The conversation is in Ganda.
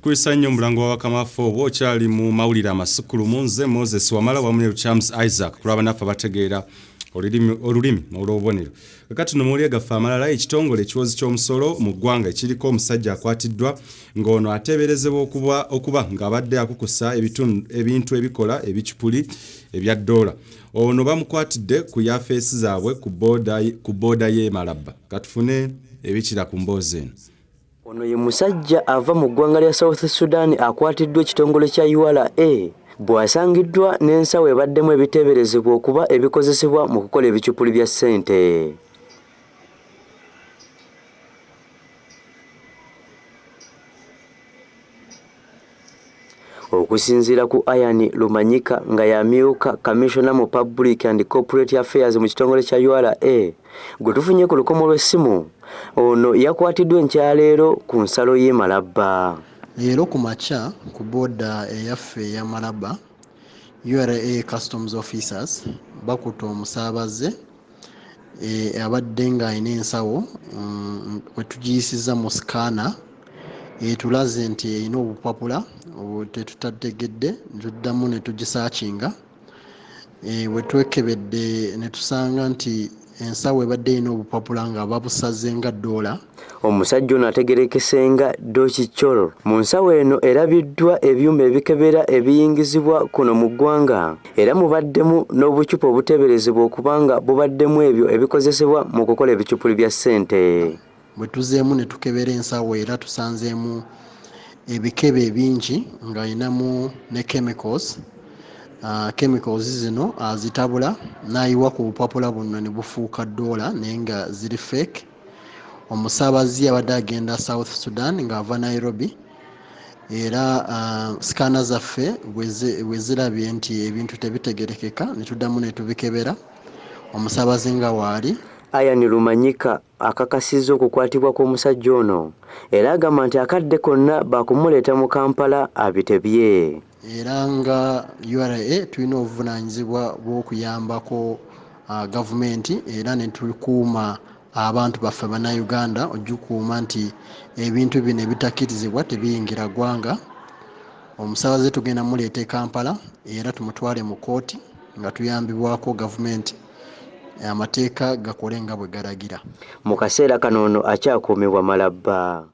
Tukulisa nnyo omulango wa bakama waffe oba okyali mu mawulire amasukulumu. Nze Moses Wamala wamu ne Charles Isaac kulaba naffe abategeera olulimi olw'obubonero. Kakati no mawulire gaffe amalala, ekitongole ekiwozi ky'omusolo mu ggwanga ekiriko omusajja akwatiddwa ng'ono ateeberezebwa okuba ng'abadde akukusa ebintu ebikola ebicupuli ebya ddoola. Ono bamukwatidde ku yafeesi zaabwe ku booda y'e Malaba. Katufune ebikira ku mboozi eno. Ono ye musajja ava mu ggwanga lya South Sudan akwatiddwa ekitongole kya URA bw'asangiddwa n'ensawo ebaddemu ebiteeberezebwa okuba ebikozesebwa mu kukola ebicupuli bya ssente. Okusinziira ku Ian Lumanyika nga y'amyuka Commissioner mu Public and Corporate Affairs mu kitongole kya URA gwe tufunye ku lukomo lw'essimu, ono yakwatiddwa enkyaleero ku nsalo y'e Malaba. Leero ku makya ku booda eyaffe eya Malaba, URA Customs Officers bakutte omusaabaze abadde ng'alina ensawo we tugiyisizza mu scanner etulaze nti erina obupapula tetutategedde, ne tuddamu ne tugisaakinga. We twekebedde ne tusanga nti ensawo ebadde erina obupapula nga babusaze nga ddoola. Omusajja ono ategerekese nga Doki Chol. Mu nsawo eno erabiddwa ebyuma ebikebera ebiyingizibwa kuno mu ggwanga era mubaddemu n'obucupa obuteeberezebwa okuba nga bubaddemu ebyo ebikozesebwa mu kukola ebicupuli bya ssente. Bwe tuzeemu ne tukebera ensawo era tusanzeemu ebikebe ebingi ng'alinamu ne chemicals. Chemicals zino azitabula n'ayiwa ku bupapula buno ne bufuuka ddoola naye nga ziri fake. Omusaabaze abadde agenda South Sudan ng'ava Nairobi era scanner zaffe bwe zirabye nti ebintu tebitegerekeka ne tuddamu ne tubikebera omusaabaze nga waali. Ian Lumanyika akakasizza okukwatibwa kw'omusajja ono era agamba nti akadde konna baakumuleeta mu Kampala abitebye. Era nga URA tulina obuvunaanyizibwa bw'okuyambako gavumenti era ne tukuuma abantu baffe bannayuganda ogikuuma nti ebintu bino ebitakkirizibwa tebiyingira ggwanga. Omusaabaze tugenda muleeta e Kampala era tumutwale mu kkooti nga tuyambibwako gavumenti amateeka gakole nga bwe galagira. Mu kaseera kano ono akyakuumibwa Malaba.